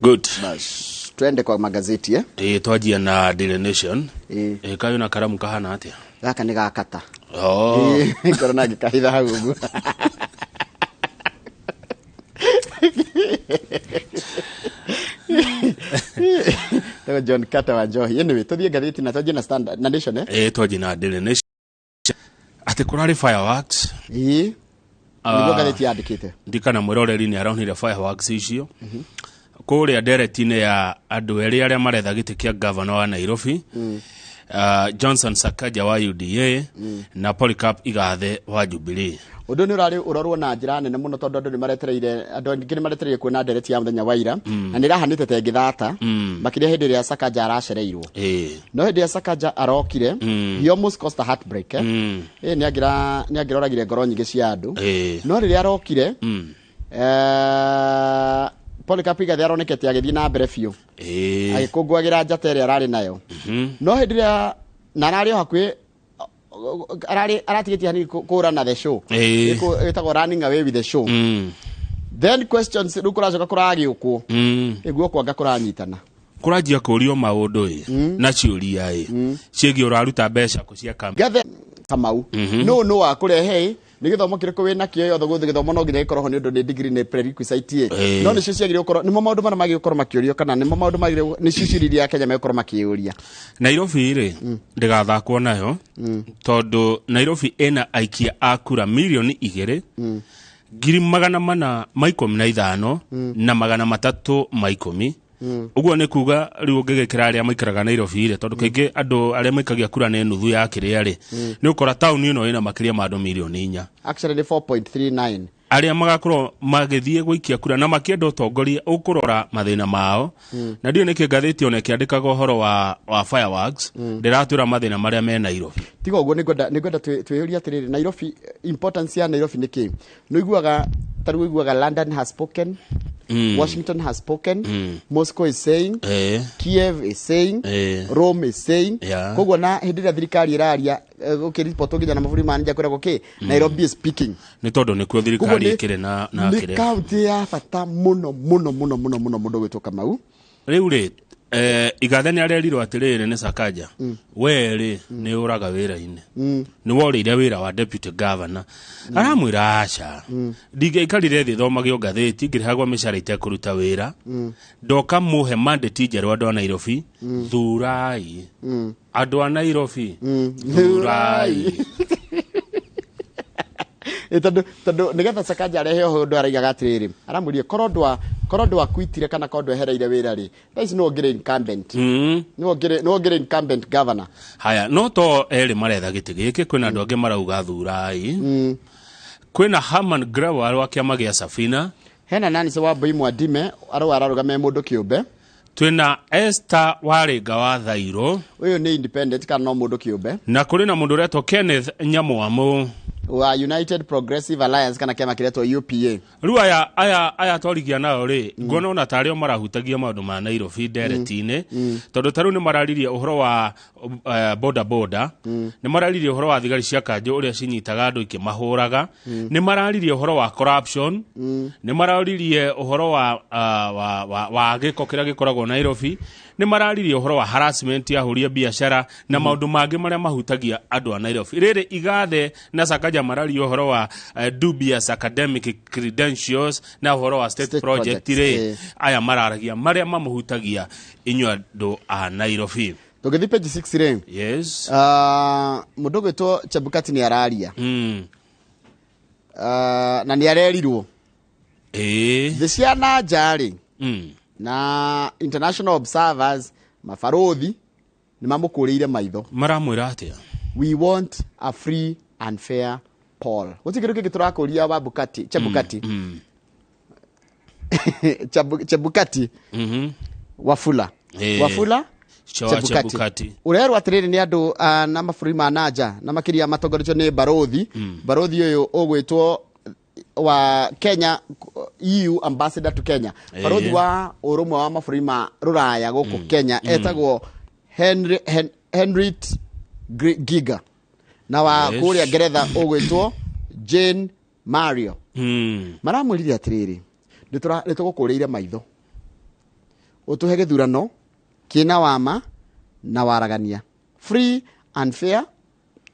Good. Bas, twende kwa magazeti eh? Ĩ, twanjia na Daily Nation. Ĩ. Ĩ, kayũ na karamu kahana atĩa? Gaka nĩ gakata. Oh. Ngorwo na ngĩkahitha hau ũguo. Tagwo John Carter wa Njohi. Anyway, tũthiĩ ngathĩti na twanjie na Standard na Nation eh? Ĩ, twanjia na Daily Nation. Atĩ kũrarĩ fireworks. Ĩ. Nĩguo ngathĩti yandĩkĩte. Ndikana mwĩroreri nĩ aronire fireworks icio. Kũrĩa ndereti-inĩ ya andũ erĩ arĩa maretha gĩtĩ kĩa gavana wa Nairobi. Johnson Sakaja wa UDA na Polycarp Igathe wa Jubilee. Ũndũ ũyũ nĩ ũrarĩ ũrorwo na njĩra nene mũno tondũ andũ nĩ maretereire, andũ aingĩ nĩ maretereire kuona ndereti ya mũthenya wa ira, na nĩ ĩrahanĩte ta ĩngĩthata, makĩria hĩndĩ ĩrĩa Sakaja aracereirwo. No hĩndĩ ĩrĩa Sakaja arokire, he almost caused a heartbreak, eh? Ĩ, nĩ angĩroragire ngoro nyingĩ cia andũ. No rĩrĩa arokire, Polycarp Igathe aronekete agĩthiĩ na mbere biũ, agĩkũngũagĩra njata ĩrĩa ararĩ nayo. No hĩndĩ ĩrĩa, na ararĩ o hakuhĩ, ararĩ aratigĩtie hanini kũra na the show. Ĩtagwo running away with the show. Then questions rĩu kũracoka kũragĩũkwo. Ĩguo kwanga kũranyitana. Kũranjia kũrio maũndũ ĩ, na ciũria ĩ, ciĩgiĩ ũraruta mbeca kũ cia campaign. Gathe Kamau. Nũ nũ wa kũrehe ĩ, nĩ gĩthomo kĩrĩkũ wĩ nakĩo yothe gũthĩ gĩthomo no nginya gĩkorwo ho nĩ ũndũ nĩ degree nĩ prerequisite ĩ. No nĩcio ciagĩrĩirwo gũkorwo, nĩmo maũndũ marĩa magĩrĩirwo gũkorwo makĩũrio kana nĩmo maũndũ magĩrĩirwo, nĩcio ciũria iria Kenya megũkorwo makĩũria. Nairobi rĩ, ndĩgathakwo nayo, tondũ Nairobi ĩna aikia a kura mirioni igĩrĩ, ngiri magana mana ma ikũmi na ithano, na magana matatũ ma ikũmi. Ũguo nĩ kuga rĩu ũngĩgĩkĩra arĩa maikaraga Nairobi rĩ, tondũ kaingĩ andũ arĩa maikagia kura nĩ nuthu ya kĩrĩa rĩ, nĩ ũkora taũni ĩno ĩna makĩria ma andũ mirioni inya. Actually nĩ 4.39. Arĩa magakorwo magĩthiĩ gũikia kura na makĩenda ũtongoria ũkũrora mathĩna mao. Na ndiũĩ nĩkĩ ngathĩti ona ĩkĩandĩkaga ũhoro wa fireworks, ndĩratwĩra mathĩna marĩa me Nairobi. Tiga ũguo, nĩngwenda twĩyũrie atĩrĩrĩ, Nairobi, importance ya Nairobi nĩ kĩ? Nĩũiguaga, ta rĩu ũiguaga London has spoken, Washington has spoken, Moscow is saying, Kiev is saying, Rome is saying. Koguo na hĩndĩ ĩrĩa thirikari ĩraria, gũkĩribotwo nginya na mabũrũri ma nja kwĩragwo kĩ, Nairobi is speaking. Nĩ tondũ nĩkuo Koguo thirikari ĩkĩrĩ na nĩ kĩrĩa. kaunti ya bata mũno mũno mũno mũno mũno mũndũ gwĩtwo Kamau. Rĩu rĩ, Igathe nĩ arerirwo atĩrĩrĩ nĩ Sakaja, we rĩ nĩ ũraga wĩra-inĩ, nĩ worĩire wĩra wa deputy governor. Aramwĩra aca, ndingĩaikarire thĩ thomagio ngathĩti ngĩrĩhagwo mĩcara itekũruta wĩra, ndoka mũhe mandate njerũ andũ a Nairobi, thurai. Andũ a Nairobi, thurai. Ĩ, tondũ nĩgetha Sakaja arehe ũhoro ũndũ araigaga atĩrĩrĩ, aramwĩrire korwo ndwakuitire kana korwo ndwehereire wĩra rĩ, thaa ici nĩwe ũngĩrĩ incumbent. Nĩwe ũngĩrĩ incumbent governor. Haya, no to erĩ maretha gĩtĩ gĩkĩ, kwĩna andũ angĩ marauga thurai. Kwĩna Herman Grewal wa kĩama gĩa Safina. Hena Nancy Wambui Mwadime arauga ararũgamia mũndũ kĩũmbe. Twĩna Esther Warĩnga wa Thairũ. Ũyũ nĩ independent kana no mũndũ kĩũmbe. Na kũrĩ na mũndũ ũretwo Kenneth Nyamwamu wa United Progressive Alliance kana kĩama kĩretwo UPA. Rĩu aya twarigia nao rĩ, nguona ona tarĩ o marahutagia maũndũ ma Nairobi ndereti-inĩ, tondũ ta rĩu nĩ mararirie ũhoro wa boda boda, nĩ mararirie ũhoro wa thigari cia kanjũ ũrĩa cinyitaga andũ ikĩmahũraga, nĩ mararirie ũhoro wa corruption, nĩ mararirie ũhoro wa gĩko kĩrĩa gĩkoragwo Nairobi, nĩ mararirie ũhoro wa harassment ya ahũri a biacara na maũndũ mangĩ marĩa mahutagia andũ a Nairobi. Rĩrĩ Igathe na Sakaja mararia ũhoro wa dubious academic credentials na ũhoro wa state State project projects, rĩ, aya mararagia marĩa mamũhutagia inyuĩ andũ a Nairobi. Tũngĩthiĩ page 6 rĩ. Yes. Mũndũ ũgwĩtwo Chebukati nĩ araria. Na nĩ arerirwo. Thĩ cia na nja rĩ, na international observers, mabarũthi nĩ mamũkũrĩire maitho. Maramwĩra atĩa? We want a free and fair poll. Gũtirĩ kĩndũ kĩngĩ tũrakũria wa Bukati, Chebukati. Chebukati. Wafula. Wafula? Choa Chebukati. Chebukati. Ũrerwo atĩrĩrĩ nĩ andũ, na mabũrũri ma na nja, na makĩria matongoretio nĩ barũthi. Barũthi ũyũ ũgwĩtwo wa Kenya, EU ambassador to Kenya. Barũthi wa ũrũmwe wa mabũrũri ma rũraya gũkũ Kenya, etagwo Henriette Giga. Na wa kũrĩa Ngeretha ũgwĩtwo Jane Mario. Maramwĩrire atĩrĩrĩ, nĩtũgũkũrĩire maitho. Ũtũhe gĩthurano kĩna wama na waragania, free and fair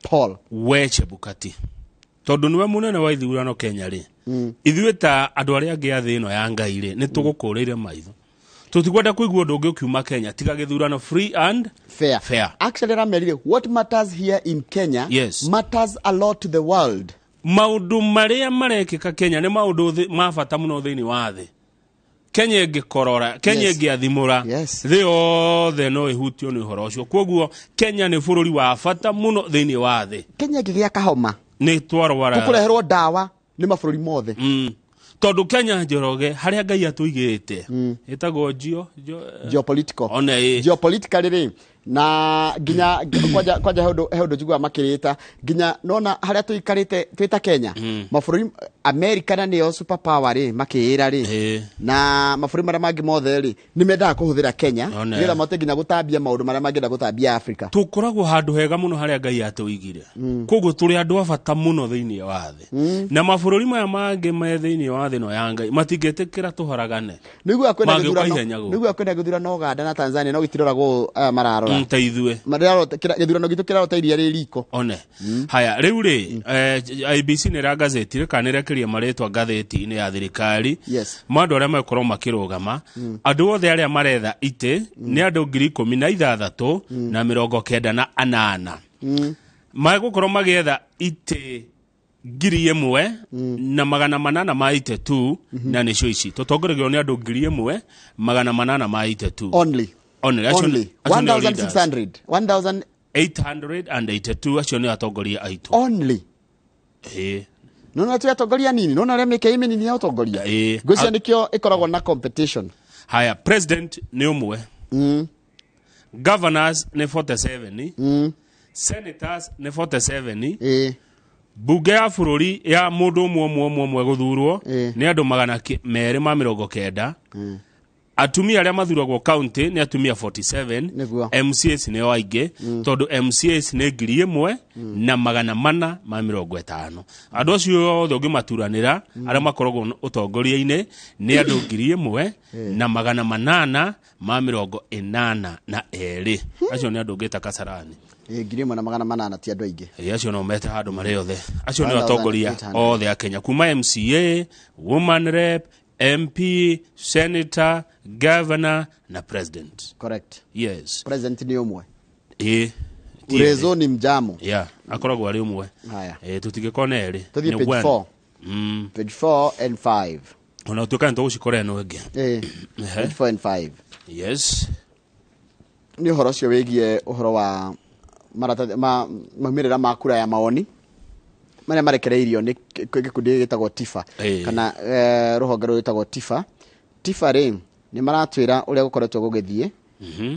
poll. We Chebukati, tondũ nĩwe mũnene wa ithurano Kenya rĩ, ithuĩ ta andũ arĩa angĩ a thĩ ĩno ya Ngai rĩ, nĩ tũgũkũrĩire maitho, tũtikwenda kũigua ũndũ ũngĩ ũkiuma Kenya tiga gĩthurano free and fair. Fair. Actually aramerire, what matters here in Kenya matters a lot to the world. Maũndũ marĩa marekĩka Kenya nĩ maũndũ ma bata mũno thĩinĩ wa thĩ. Kenya ĩngĩkorora, Kenya ĩngĩathimũra, thĩ yothe no ĩhutio nĩ ũhoro ũcio. Koguo Kenya nĩ bũrũri wa bata mũno thĩinĩ wa thĩ. Kenya ĩngĩgĩa kahoma, nĩ twarwara, tũkũreherwo ndawa nĩ mabũrũri mothe. Tondũ Kenya, Njoroge, harĩa Ngai atũigĩte ĩtagwo geopolitical. One ĩ. Geopolitically rĩ, na nginya kwanja he ũndũ njiguaga makĩrĩta nginya nona harĩa tũikarĩte twĩ ta Kenya, mabũrũri America na nĩyo super power rĩ, makĩĩra rĩ, na mabũrũri marĩa mangĩ mothe rĩ, nĩ mendaga kũhũthĩra Kenya nĩgetha mahote nginya gũtambia maũndũ marĩa mangĩenda gũtambia Africa. Tũkoragwo handũ hega mũno harĩa Ngai atũigire. Koguo tũrĩ andũ a bata mũno thĩinĩ wa thĩ, na mabũrũri maya mangĩ me thĩinĩ wa thĩ ĩno ya Ngai matingĩtĩkĩra tũharagane. Nĩguo kwĩna Mangĩũka gĩthurano ihenya gũkũ. Nĩguo kwĩna gĩthurano Uganda na Tanzania, no gĩtiroragwo aya mararora. Ta ithuĩ. Gĩthurano gitũ kĩrarota iria rĩ riko. One haya rĩu rĩ, IEBC nĩ ĩrangazĩtire kana nĩ ĩrekeria marĩtwa ngathĩti-inĩ ya thirikari ma andũ arĩa megũkorwo makĩrũgama. Andũ othe arĩa maretha itĩ nĩ andũ 16,098 megũkorwo magĩetha itĩ 1882, na nĩcio ici tũtongoragio nĩ andũ 1882. Only. Only, acio Only acio nĩo leaders. 1600 1000 882, acio nĩ atongoria aitũ. Only. Ĩĩ. Nona twĩ atongoria nini, nona arĩa mĩke mĩnini ya ũtongoria. Ngwĩciria nĩkĩo ĩkoragwo na competition. Haya, president nĩ ũmwe, governors nĩ 47, senators nĩ 47, bunge ya bũrũri ya mũndũ ũmwe ũmwe ũmwe ũmwe gũthurwo nĩ andũ 290. Atumia arĩa mathuragwo county nĩ atumia 47. MCAs nĩo aingĩ, tondũ MCAs nĩ 1450. Andũ acio othe ũngĩmaturanĩra, arĩa makoragwo ũtongoria-inĩ nĩ andũ 1882. Acio nĩ andũ ũngĩta Kasarani. Ĩĩ, 1800 ti andũ aingĩ. Ĩĩ, acio no mete handũ marĩ othe. Acio nĩ atongoria 1800. othe a Kenya, kuma MCA, woman rep, MP, senator, governor na president. Correct. Yes. President nĩ ũmwe. Ĩĩ. Urezo ni mjamo. Yeah, akoragwo arĩ ũmwe. Haya. Ĩĩ, tũtingĩkorwo erĩ. Tũthiĩ Nĩ page one. 4. Page 4 and 5. Ona ũtuĩka nĩ tũgũcikora ĩno ĩngĩ. Ĩĩ. Page 4 and 5. Yes. Nĩ ũhoro ũcio wĩgiĩ ũhoro wa maratathi ma maumĩrĩra ma kura ya mawoni marĩa marekereirio nĩ gĩkundi gĩtagwo TIFA, kana rũhonge rũrũ rwĩtagwo TIFA. TIFA rĩ, nĩ maratwĩra ũrĩa gũkoretwo gũgĩthiĩ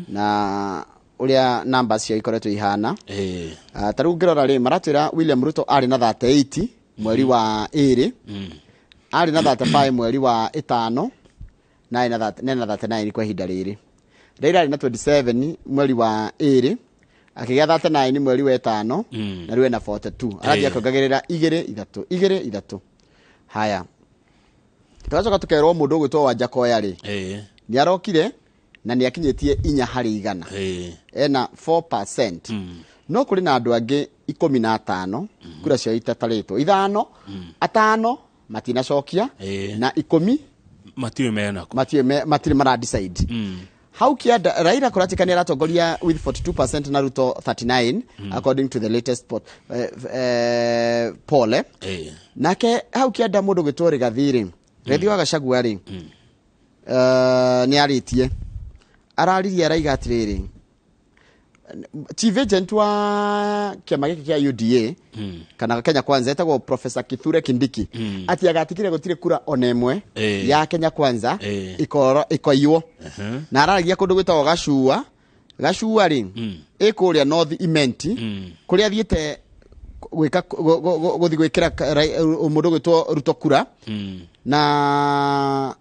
na ũrĩa namba cio ikoretwo ihana. Ta rĩu ngĩrora rĩ, maratwĩra William Ruto arĩ na 38 mweri wa ĩrĩ, arĩ na 35 mweri wa ĩtano, na arĩ na 30 na 39 kwa ihinda rĩrĩ. Raila arĩ na 27 mweri wa ĩrĩ, akĩgĩa 39 mweri wa ĩtano, na rĩu ena 42. Arathiĩ akĩongagĩrĩra igĩrĩ ithatũ, igĩrĩ ithatũ. Haya, tũgacoka tũkerwo mũndũ ũgwĩtwo Wanjakoya rĩ, nĩ arokire na nĩ akinyĩtie 4%. Ena 4%. No kũrĩ na andũ angĩ 15 kura ciao itatarĩtwo, ithano, atano matinacokia, na 10 matiũĩ menako. Matirĩ mara decide. Hau kĩanda Raila kũratuĩka nĩ aratongoria with 42% na Ruto 39, according to the latest poll. Nake hau kĩanda mũndũ gwĩtwo Rigathi rĩ, Rigathi wa Gachagua rĩ, nĩ arĩtie, araririe, araiga atĩrĩrĩ, chief agent wa kĩama gĩkĩ kĩa UDA kana Kenya Kwanza etagwo Professor Kithure Kindiki, atĩ agatigĩrĩra gũtirĩ kura ona ĩmwe ya Kenya Kwanza ĩkoiywo. Na araragia kũndũ gwĩtagwo Gacua. Gacua rĩ, ĩ kũrĩa North Imenti, kũrĩa athiĩte gwĩka gũthiĩ gwĩkĩra mũndũ gwĩtwo Ruto kura. Na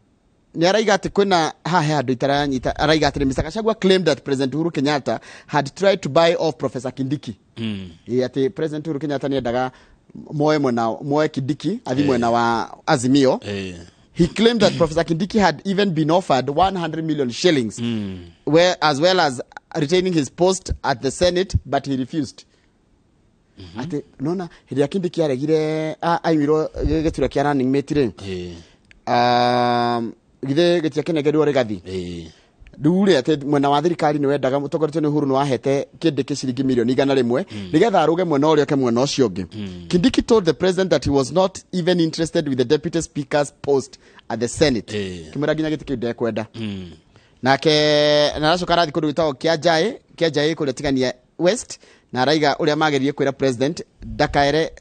nĩ araiga atĩ kwĩna haha he handũ itaranyita. Araiga atĩ Mr. Gachagua claimed that President Uhuru Kenyatta had tried to buy off Professor Kindiki. Ĩ, atĩ President Uhuru Kenyatta nĩ endaga moe mwena, moe Kindiki athi mwena wa Azimio. He claimed that Professor Kindiki had even been offered 100 million shillings, where, as well as retaining his post at the Senate, but he refused. Ati nona hĩndĩ ĩrĩa Kindiki aregire aimirwo gĩturwa kĩa running mate rĩ, githĩ gĩtiakĩnengerirwo Rigathi? Rĩu rĩ, atĩ mwena wa thirikari nĩ wendaga, mũtongoretio nĩ Uhuru, nĩ wahete Kindiki ciringi mirioni 100 nĩgetha arũge mwena ũrĩa oke mwena ũcio ũngĩ. Kindiki told the president that he was not even interested with the deputy speaker's post at the Senate. Kĩmwĩra nginya gĩtĩ kĩu ndekwenda. Nake na aracoka arathiĩ kũndũ gwĩtagwo Kianjaĩ, Kianjaĩ kũrĩa Tigania West, na araiga ũrĩa mageririe kwĩra president ndakaere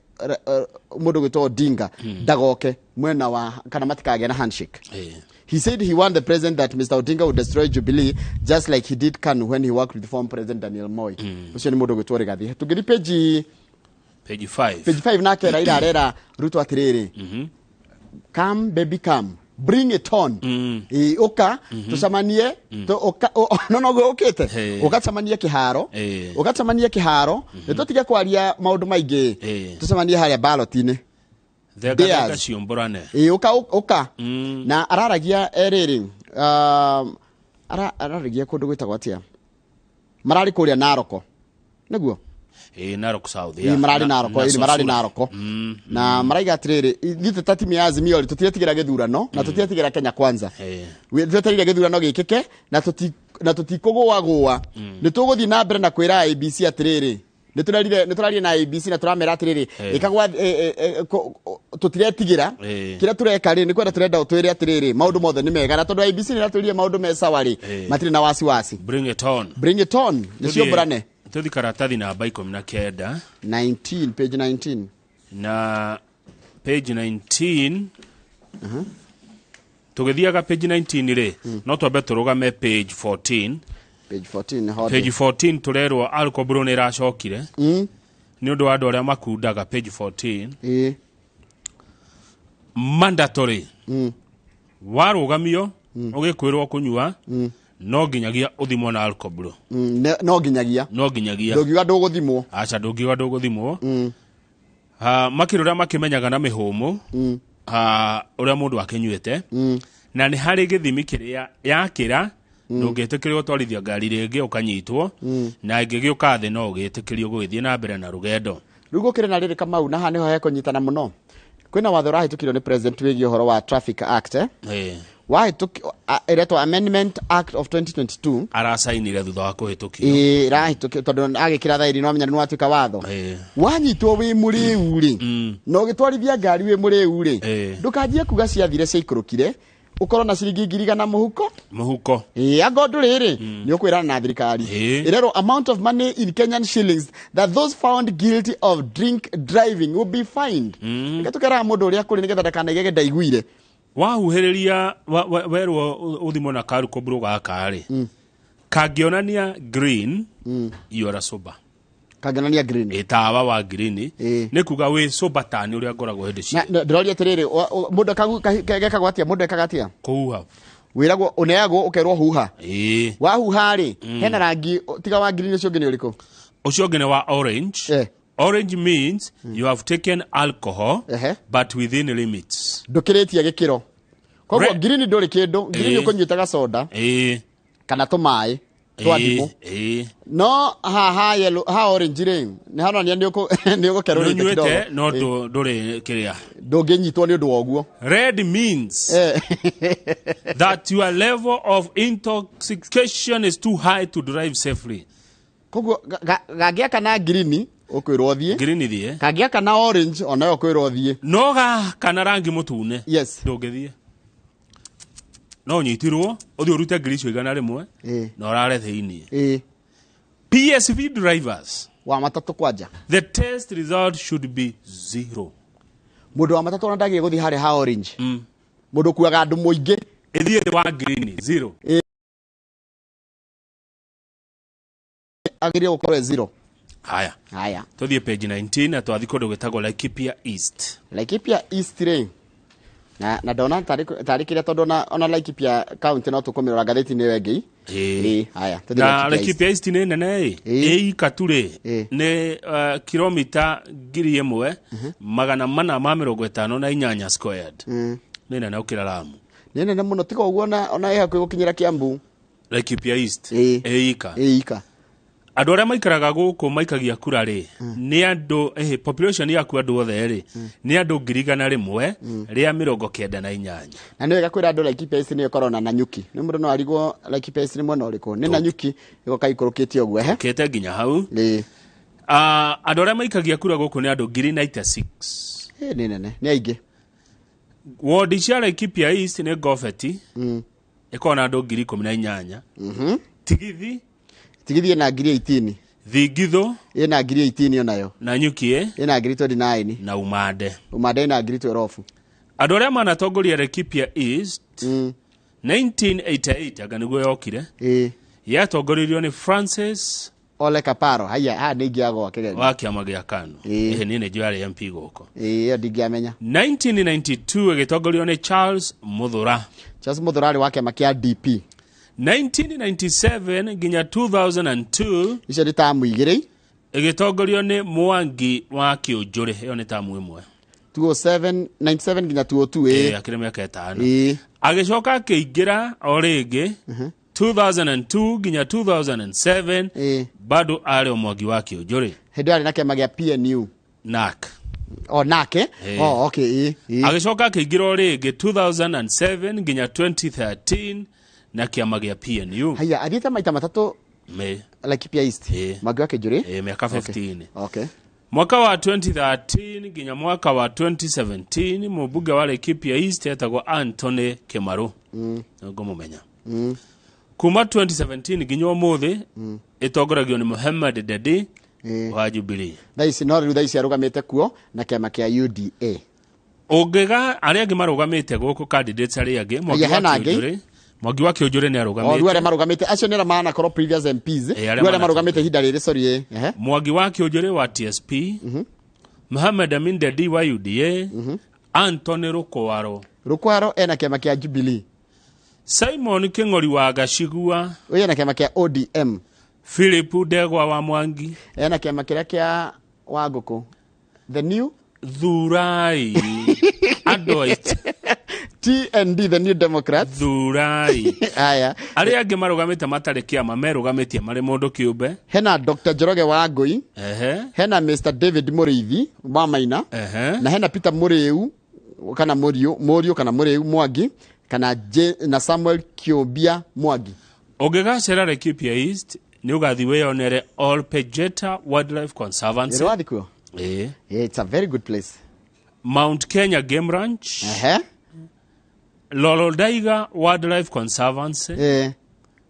mũndũ gwĩtwo Odinga ndagoke mwena wa kana matikagĩa na handshake. He said he warned the president that Mr. Odinga would destroy Jubilee just like he did KANU when he worked with former President Daniel Moi. Ũcio nĩ mũndũ gwĩtwo Rigathi. Tũngĩthiĩ page Page 5. Page 5, nake Raila arera Ruto atĩrĩrĩ, "Come baby, come, bring it on." Ĩ, ũka tũcemanie, no noguo ũkĩte. Ũgacemanie kĩharo, ũgacemanie kĩharo, nĩ tũtige kwaria maũndũ maingĩ, tũcemanie harĩa ballot-inĩ. Thenga thenga Dares. ciũmbũrane. Ĩ, ũka ũka. Na araragia erĩrĩ, araragia kũndũ gwĩtagwo atĩa, mararĩ kũrĩa Naroko nĩguo. Ĩ, Narok South. Ĩ, mararĩ Naroko, ĩ, mararĩ Naroko na maraiga atĩrĩrĩ, ithuĩ ta timu ya Azimio rĩ, tũtiretigĩra gĩthurano na tũtiretigĩra Kenya Kwanza. Twetereire gĩthurano gĩkĩke na tũtikũgũagũa, nĩ tũgũthiĩ na mbere na kwĩra IEBC atĩrĩrĩ, nĩ tũrarire na IEBC na tũramera atĩrĩrĩ, ĩkagwa tũtiretigĩra. Kĩrĩa tũreka rĩ, nĩ kwenda tũrenda ũtwĩre atĩrĩrĩ, maũndũ mothe nĩ mega, na tondũ IEBC nĩ ĩratwĩrire maũndũ me sawa rĩ, matirĩ na wasiwasi. Bring it on. Bring it on, nĩ ciũmbũrane. Tũthi karatathi namba 19. 19, page 19. Na page 19, tũgĩthiaga page 19 rĩ, no twambe tũrũgame page 14. Page 14 hode. Page 14 tũrerwo alcobro nĩ ĩracokire nĩ ũndũ wa andũ arĩa makundaga. Page 14. Mandatory, warũgamio ũgĩkwĩrwo kũnyua, no nginyagia ũthimwo na alcobro. No nginyagia. No nginyagia. Ndũngiuga ndũgũthimwo. Aca, ndũngiuga ndũgũthimwo. Makĩrĩ ũrĩa makĩmenyaga na mĩhũmũ, ũrĩa mũndũ akĩnyuĩte, na nĩ harĩ gĩthimi kĩrĩa yakĩra ndũngĩtĩkĩrio gũtwarithia ngari rĩngĩ, ũkanyitwo, na ĩngĩgĩũka thĩ no ũgĩtĩkĩrio gũgĩthiĩ na mbere na rũgendo. Rĩu gũkĩrĩ na rĩrĩ, Kamau, na haha nĩho hekũnyitana mũno. Kwĩna watho ũrahĩtũkirio nĩ president wĩgiĩ ũhoro wa Traffic Act, eh? Wahĩtũki ĩretwo Amendment Act of 2022. Aracainire thutha wa kũhĩtũkio. Ĩĩ, ĩrahĩtũkio tondũ agĩkĩra thaĩri no amenya nĩ watuĩka watho. Wanyitwo wĩ mũrĩu rĩ, na ũgĩtwarithia ngari wĩ mũrĩu rĩ, ndũkanjie kuga ciathire ciaikũrũkire, ũkorwo na ciringi 100,000 mũhuko. Mũhuko. Ĩĩ, anga ũndũ rĩrĩ nĩ ũkwĩrana na thirikari. Ĩrerwo amount of money in Kenyan shillings that those found guilty of drink driving will be fined. Reke tũkeraga mũndũ ũrĩa kũrĩ nĩgetha ndakanaigage ndaiguire. Wahuhĩrĩria werwo ũthimwo na karukobro gaka rĩ, kangĩonania green, you are a sober. Kangĩonania green. Ĩ, tawa wa green. Nĩ kuga wĩ sober tani ũrĩa ngoragwo hĩndĩ Na ciothe. ndĩroria atĩrĩrĩ, mũndũ gekagwo atĩa? Mũndũ ekaga atĩa? Kũhuha. Wĩragwo, ũneagwo, ũkerwo huha. Ĩ. Wahuha rĩ, hena rangi tiga wa green, ũcio ũngĩ nĩ ũrĩkũ? Ũcio ũngĩ nĩ wa orange. Orange means you have taken alcohol but within limits. Ndũkĩrĩtie gĩkĩro, koguo green ndũrĩ kĩndũ, green ũkũnyuĩte gacoda kana tũmaĩ twa ndimũ. No haha yellow, ha orange rĩ, nĩ haronania nĩ ũgũkerũrĩte kidogo. Nĩũnyuĩte no ndũrĩ kĩrĩa. Ndũngĩnyitwo nĩ ũndũ wa ũguo. Red means that your level of intoxication is too high to drive safely. Koguo gangĩaka na green ũkwĩrwo thiĩ. Green thiĩ. Kangĩaka na orange onayo ũkwĩrwo thiĩ. No gakana rangi mũtune, ndũngĩthiĩ, no ũnyitirwo ũthiĩ ũrute ngiri icio 100 na ũrare thĩiniĩ. PSV drivers, wa matatũ kwanja, the test result should be zero. Mũndũ wa matatũ ona ndagĩrĩire gũthiĩ harĩa ha orange. Mũndũ ũkuaga andũ mũingĩ. Ĩthiĩ thĩ wa green, zero. Agĩrĩire gũkorwo e zero. Haya. Haya. Tũthiĩ page 19 na twathiĩ kũndũ gwĩtagwo Laikipia East. Laikipia East rĩ, na ndona tarĩ kĩrĩa, tondũ ona Laikipia County no tũkũmĩrora ngathĩti-inĩ ĩyo ĩngĩ. Ĩĩ, haya, tũthiĩ Na Laikipia East. Laikipia East nĩ nene ĩ. Ĩ ikatu rĩ, nĩ kilomita 1458 squared. Nĩ nene gũkĩra Lamu. Nĩ nene mũno, tiga ũguo ona ĩ hakuhĩ gũkinyĩra Kiambu. Laikipia East. Ĩĩ. Ĩ ika. Ĩ ika. Andũ arĩa maikaraga gũkũ maikagia kura rĩ, nĩ andũ population yaku andũ othe rĩ, nĩ andũ 198,000. Na nĩ wega kwĩra andũ Laikipia East nĩyo ĩkoragwo na Nanyuki. Nĩ mũndũ no arigwo Laikipia East nĩ mwena ũrĩkũ. Nĩ Nanyuki ĩgoka ikũrũkĩte ũguo, ehe. Kĩte nginya hau. Ĩĩ. Andũ arĩa maikagia kura gũkũ nĩ andũ 96,000. Ĩ, nĩ nene, nĩ aingĩ. Wodi cia Laikipia East nĩ Ngobeti, ĩkoragwo na andũ 18,000. Tigithi. Tigithi ĩna 18,000. Thingitho. Ĩna 18,000 onayo. Nanyuki Ĩna 29,000. Na Umande. Umande ĩna 12,000. Andũ arĩa manatongoria Laikipia East 1988 anga nĩguo yokire. Yatongoririo nĩ Francis Ole Kaparo. Haya, haha nĩ ingĩagwa kĩgerio. Wa kĩama gĩa KANU. Ĩĩ. Ĩhĩ, niĩ nĩ njũĩ arĩ MP gũkũ. Ĩĩ, ĩyo ndingĩamenya. 1992 ĩgĩtongorio nĩ Charles Muthura. Charles Muthura arĩ wa kĩama kĩa DP. 1997 nginya 2002 icio nĩ tamu igĩrĩ. Ĩgĩtongorio nĩ Mwangi wa Kĩũnjũrĩ, ĩyo nĩ tamu ĩmwe. 207, 97 nginya 202. Ĩĩ, akĩrĩ mĩaka 5. Ĩĩ. Agĩcoka akĩingĩra o rĩngĩ 2002 nginya 2007. Ĩĩ. Bado arĩ o Mwangi wa Kĩũnjũrĩ. Hĩndĩ ĩyo arĩ na kĩama kĩa PNU. NAK. O nake. Ĩĩ. Oh, okay, ĩĩ, ĩĩ. Agĩcoka akĩingĩra o rĩngĩ 2007 nginya 2013 na kĩama gĩa PNU. Haya, athiĩte maita matatũ. Mĩ. Laikipia East. Ĩĩ. Mwangi wa Kĩnjũrĩ. Ĩĩ, mĩaka 15. Okay. Mwaka wa 2013 nginya mwaka wa 2017 mũmbunge wa Laikipia East etagwo Anthony Kimaru. Ngũmũmenya. Kuma 2017 nginya ũmũthĩ ĩtongoragio nĩ Muhammad Dadi wa Jubilee. Thaa ici no rĩu thaa ici arũgamĩte kuo na kĩama kĩa UDA. Ũngĩga arĩa angĩ marũgamĩte gũkũ, candidates arĩa angĩ, Mwangi Aya, wa hena angĩ? Kĩũnjũrĩ, Mwangi wa Kĩũnjũrĩ nĩ O rĩu arũgamĩte. arĩa marũgamĩte acio nĩ arĩa manakorwo previous MPs. Ĩĩ, arĩa Rĩu arĩa marũgamĩte manatongoria. ihinda rĩrĩ, sorry, ĩĩ. Ehe. Mwangi wa Kĩũnjũrĩ wa TSP, Muhammad Amin Dadi wa UDA, Anthony Rukwaro. Rukwaro ena kĩama kĩa Jubilee. Simon Kĩng'ori wa Gacigua. Ũyũ ena kĩama kĩa ODM. Philip Ndegwa wa Mwangi. Ena kĩama kĩrĩa kĩa Wangũkũ, the new Thurai andũ aitũ. TND, the New Democrats. Thurai. Aya. Arĩa angĩ marũgamĩte matarĩ kĩama, merũgamĩtie marĩ mũndũ kĩũmbe. Hena Dr. Njoroge wa Ngũi. Hena Mr. David Mũrĩithi wa Maina. Na hena Peter Mũrĩu kana Mũriũ, Mũriũ kana Mũrĩu Mwangi kana J, na Samuel Kĩũmbia Mwangi. Ũngĩgacera Laikipia East nĩ ũgathiĩ wĩyonere Ol Pejeta Wildlife Conservancy. Ĩrĩ wathi kuo? Ĩĩ. Yeah, it's a very good place. Mount Kenya Game Ranch. Lolodaiga Wildlife Conservancy.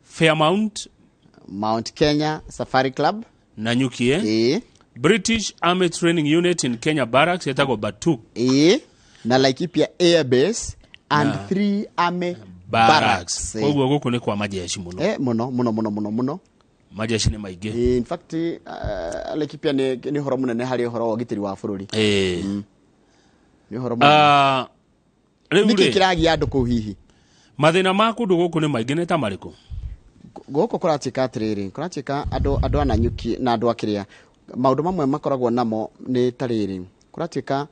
Fairmount. Mount Kenya Safari Club. Nanyuki. Ĩĩ. British Army Training Unit in Kenya Barracks ĩtagwo Batuk. Ĩĩ. Na Laikipia Air Base and three army Barracks. barracks. Koguo gũkũ nĩ kwa majeshi mũno. Eh, mũno mũno mũno mũno mũno. Majeshi nĩ maingĩ. Ĩĩ, in fact, Laikipia nĩ ũhoro mũnene harĩ ũhoro wa ũgitĩri wa bũrũri. Nĩ ũhoro mũnene. Ah, rĩu Nĩkĩ rĩ kĩragia andũ kũu hihi? Mathĩna ma kũndũ gũkũ nĩ maingĩ, nĩ ta marĩkũ? Gũkũ kũratuĩka atĩrĩrĩ, kũratuĩka andũ a Nanyuki na andũ a kĩrĩa, maũndũ mamwe makoragwo namo nĩ ta rĩrĩ, kũratuĩka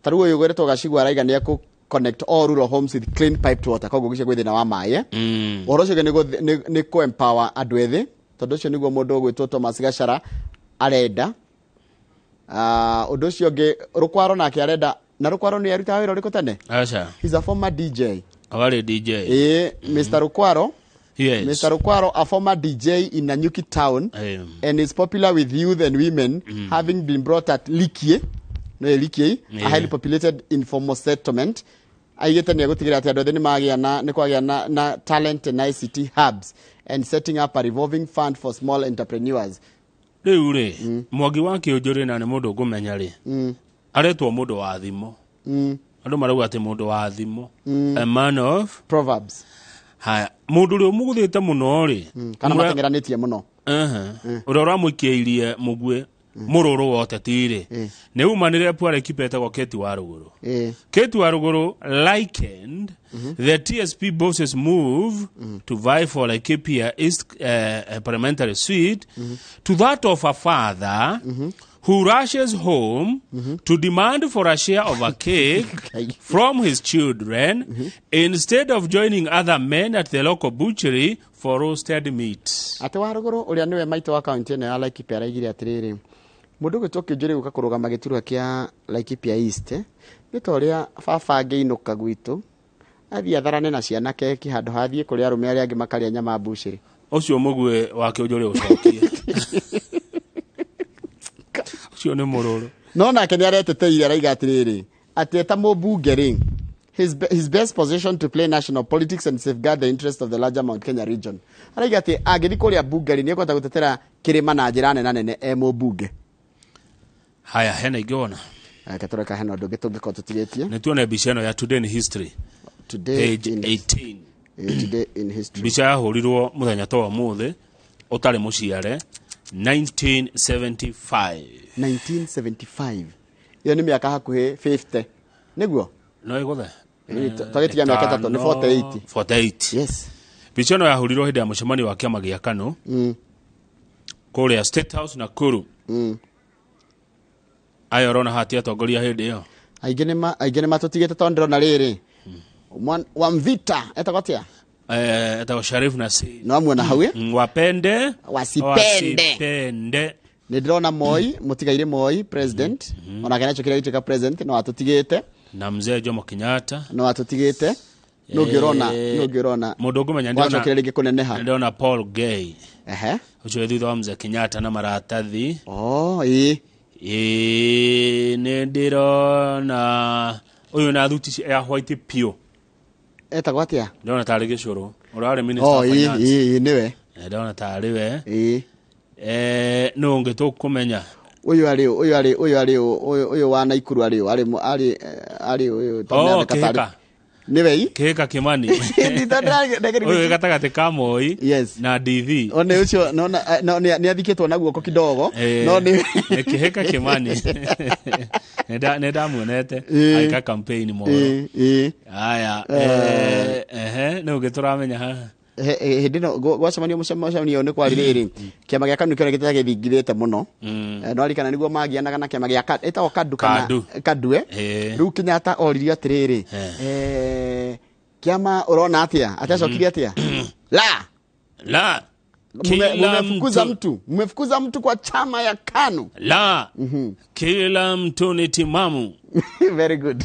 ta rĩu ũyũ gwĩrĩtwo Gacigua araiga nĩ ekũ connect all rural homes with clean piped water, koguo gũcio gwĩ thĩna wa maĩ, eh? Ũhoro ũcio ũngĩ nĩ kũ empower andũ ethĩ, tondũ ũcio nĩguo mũndũ ũgwĩtwo Thomas Gachara arenda. Ũndũ ũcio ũngĩ Rũkwaro nake arenda, na Rũkwaro nĩ arutaga wĩra ũrĩkũ tene? Aca. He's a former DJ. Awarĩ DJ. Ĩĩ, Mr. Rukwaro. Yes. Mr. Rukwaro, a former DJ in Nanyuki town and is popular with youth and women, having been brought at Likie, no Likie, a highly populated informal settlement. Aigĩte nĩ egũtigĩrĩra atĩ andũ ethĩ nĩ magĩa na nĩ kwagĩa na talent and ICT hubs and setting up a revolving fund for small entrepreneurs. Rĩu rĩ, Mwangi wa Kĩũnjũrĩ na nĩ mũndũ ngũmenya rĩ, aretwo mũndũ wa thimo. Andũ marauga atĩ mũndũ wa thimo, a man of Proverbs. Haya, mũndũ ũrĩa ũmũgũthĩte mũno rĩ, Kana mateng'eranĩtie mũno. Ũrĩa ũramũikĩirie mũguĩ mũrũrũ wa ũteti rĩ, nĩ umanĩre pware kipa etagwo Keti wa Rũgũrũ. Keti wa Rũgũrũ likened the TSP boss's move to vie for Laikipia East parliamentary seat to that of a father. Who rushes home to demand for a share of a cake from his children instead of joining other men at the local butchery for roasted meat. Atĩ wa rũgũrũ ũrĩa nĩwe maitũ wa kaunti ĩno ya Laikipia araigire atĩrĩrĩ, mũndũ ũgwĩtwo Kĩnjũrĩ gũka kũrũgama gĩturwa kĩa Laikipia East nĩ ta ũrĩa baba angĩinũka gwitũ athiĩ atharane na ciana keki handũ ha athiĩ kũrĩ arũme arĩa angĩ makarĩa nyama mbucĩrĩ. Ũcio mũguĩ wa Kĩũnjũrĩ ũcokie. Ũcio nĩ mũrũrũ. No nake nĩ areteteire, araiga atĩrĩrĩ, atĩ eta mũmbunge rĩ, his best position to play national politics and safeguard the interest of the larger Mount Kenya region. Araiga atĩ angĩthiĩ kũrĩa mbunge rĩ, nĩ ekũhota gũtetera kĩrĩma na njĩra nene nene e mũmbunge. Haya, hena ingĩ wona? Reke tũreka hena ũndũ ũngĩ tũngĩkorwo tũtigĩtie. Nĩ tuone mbica ĩno ya Today in History. Today page in, 18. Today in History. Mbica yahũrirwo mũthenya ta wa ũmũthĩ ũtarĩ mũciare 1975. 1975, ĩyo nĩ mĩaka hakuhĩ 50 nĩguo? No ĩgũthe. Twagĩtigia mĩaka 3 nĩ 48. 48. Yes. Mbica ĩno yahũrirwo hĩndĩ ya mũcemanio wa kĩama gĩa KANU kũrĩa State House, Nakuru. Aya ũrona hatia atongoria hĩndĩ ĩyo. Aingĩ nĩ matũtigĩte tondũ ndĩrona rĩrĩ, Wamvita etagwo atĩa? Etagwo Sharif Nasir. No amuona hau ĩ? Wapende Wasipende. wasipende. Nĩ ndĩrona Moi, mũtigairĩ Moi president, onake nacokire gĩtuĩka president, no atũtigĩte. Na mzee Jomo Kenyatta. No atũtigĩte. Nũ ũngĩ ũrona? Mũndũ ũngũmenya wacokire rĩngĩ kũneneha. Ndĩrona Paul Gay. Ũcio wĩ thutha wa mzee Kenyatta na maratathi. Oh, ĩĩ. Ĩĩ, nĩ ndĩrona ũyũ na thuti ya white piũ. Etagwo atĩa? Ndĩrona tarĩ Gĩcũrũ ũrarĩ minister Oh, of ĩĩ. finance. Ĩĩ, nĩwe. Ndĩrona tarĩ we. Ĩĩ. Nũ ũngĩ tũkũmenya? Ũyũ arĩ ũyũ arĩ ũyũ arĩ ũyũ ũyũ wa Naikuru arĩ arĩ arĩ arĩ ũyũ. Oh, Kĩhĩka. Nĩwe i. Kĩhĩka Kimani ũyũ wĩ gatagatĩ ka Moi na DV. O nĩ ũcio, no nĩ athikĩtwo na guoko kidogo. No nĩ Nĩ Kĩhĩka Kimani. Nĩ ndamuonete agĩka campaign Moro. Ĩĩ. Aya, ehe, nĩ ũngĩ tũramenya haha? Hĩndĩ ĩno gwacemanio mũcemanio nĩ kwarĩ rĩrĩ, kĩama gĩa KANU kĩonekete ta gĩthingithĩte mũno. No arikana nĩguo magianaga na kĩama gĩa ĩtagwo KADU kana KADU. KADU, eh? Rĩu Kenyatta oririo atĩrĩrĩ, kĩama ũrona atĩa? Atacokirie atĩa? La La Kila Mumefukuza mtu mtu, mmefukuza mtu kwa chama ya KANU. La kila mtu ni timamu. Very good.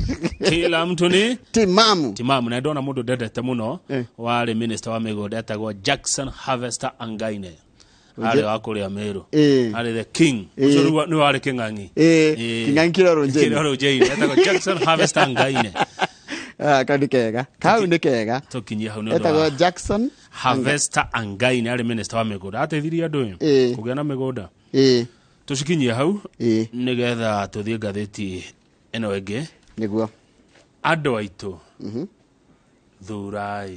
Kila mtu ni timamu. Timamu. Na ndona mũndũ ndendete mũno warĩ minister wa mĩgũnda etagwo Jackson Harvester Angaine, arĩ wa kũrĩa Meru. Arĩ the king. Ũcio rĩu nĩwe warĩ Kĩng'ang'i. Kĩng'ang'i kĩrĩa Rũnjĩini. Kĩrĩa Rũnjĩini etagwo Jackson Harvester Angaine. Ah, kau nĩ kega, kau nĩ kega. Tũkinyie hau nĩ ũndũ etagwo wa Jackson Harvester Angaine, arĩ minister wa mĩgũnda, ateithirie andũ kũgĩa na mĩgũnda. Tũcikinyie hau nĩgetha tũthiĩ ngathĩti ĩno ĩngĩ. Nĩguo. Andũ aitũ, thurai.